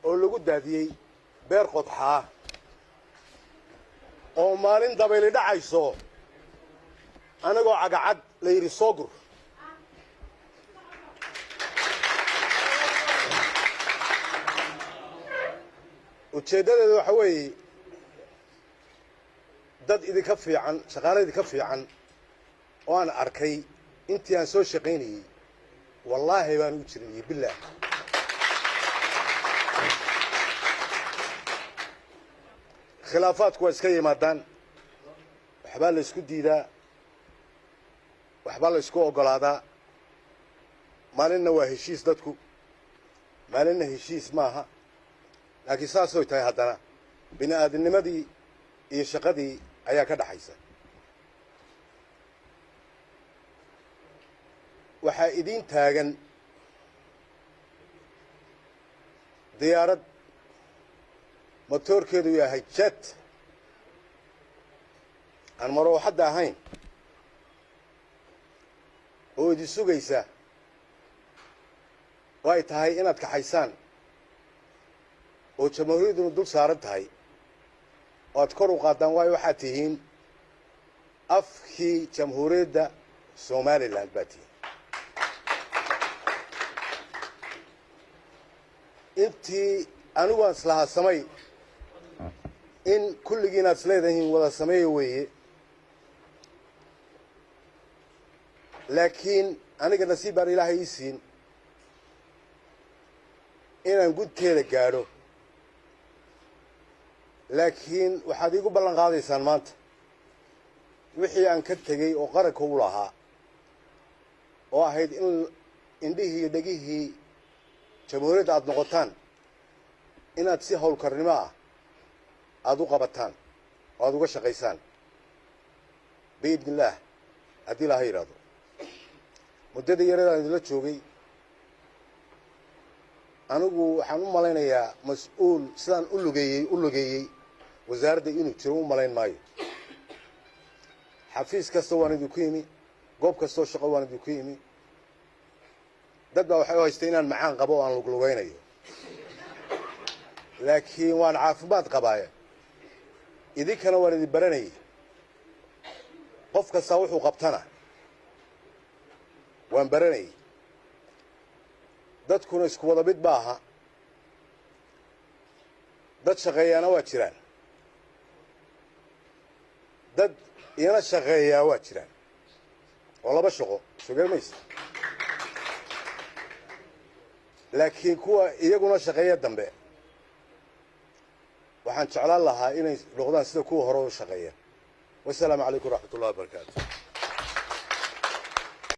Oo lagu daadiyey beer qodxaa oo maalin dabayli dhacayso, anagoo cagacad la yidhi soo gur. Ujeeddadeedu waxa weeye, dad idinka fiican, shaqaale idinka fiican oo aan arkay intii aan soo shaqaynayey, wallaahi baan u jirin iyo bilaah. Khilaafaadku waa iska yimaadaan, waxbaa la isku diidaa, waxbaa la isku oggolaadaa. Maalinna waa heshiis dadku, maalinna heshiis maaha. Laakiin saasoy tahay, haddana bini aadamnimadii iyo shaqadii ayaa ka dhaxaysa. Waxaa idiin taagan diyaarad motoorkeedu yahay jet, aan marooxadda ahayn, oo idin sugaysa oo ay tahay inaad kaxaysaan, oo jamhuuriyadduna dul saaran tahay, oo aad kor u qaadaan, waayo waxaad tihiin afkii Jamhuuriyadda Somaliland baa tihiin. Intii anigu aan islahaa samay, in kulligiin aad isleedahiin wada sameeya weeye, laakiin aniga nasiib baan Ilaahay ii siin inaan gudteeda gaadho. Laakiin waxaad iigu ballan qaadaysaan maanta wixii aan ka tegey oo qaranka u lahaa, oo ahayd in indhihii iyo dhegihii jamhuuriyadda aada noqotaan, inaad si howlkarnimo ah aada u qabataan oo aada uga shaqaysaan, biidni illaah, haddii Ilaaha yidhaahdo. Muddadii yaradaan idinla joogay, anigu waxaan u malaynayaa mas-uul sidaan u lugeeyey u lugeeyey wasaaradda inuu jiro u malayn maayo. Xafiis kasta waan idinku yimi, goob kastoo shaqo waan idinku yimi. Dad baa waxay u haystay inaan macaan qabo oo aan luglugaynayo, laakiin waan caafimaad qabaaya. Idinkana waan idin baranayay, qof kastaa wuxuu qabtana waan baranayay. Dadkuna isku wada mid ma aha. Dad shaqeeyaana waa jiraan, dad iyana shaqeeyaa waa jiraan, oo laba shaqo soo garamaysa. Laakiin kuwa iyaguna shaqeeya dambe waxaan jeclaan lahaa inay noqdaan sida kuwa hore u shaqeeya. Wasalaamu calaykum waraxmat ullahi wabarakaatu.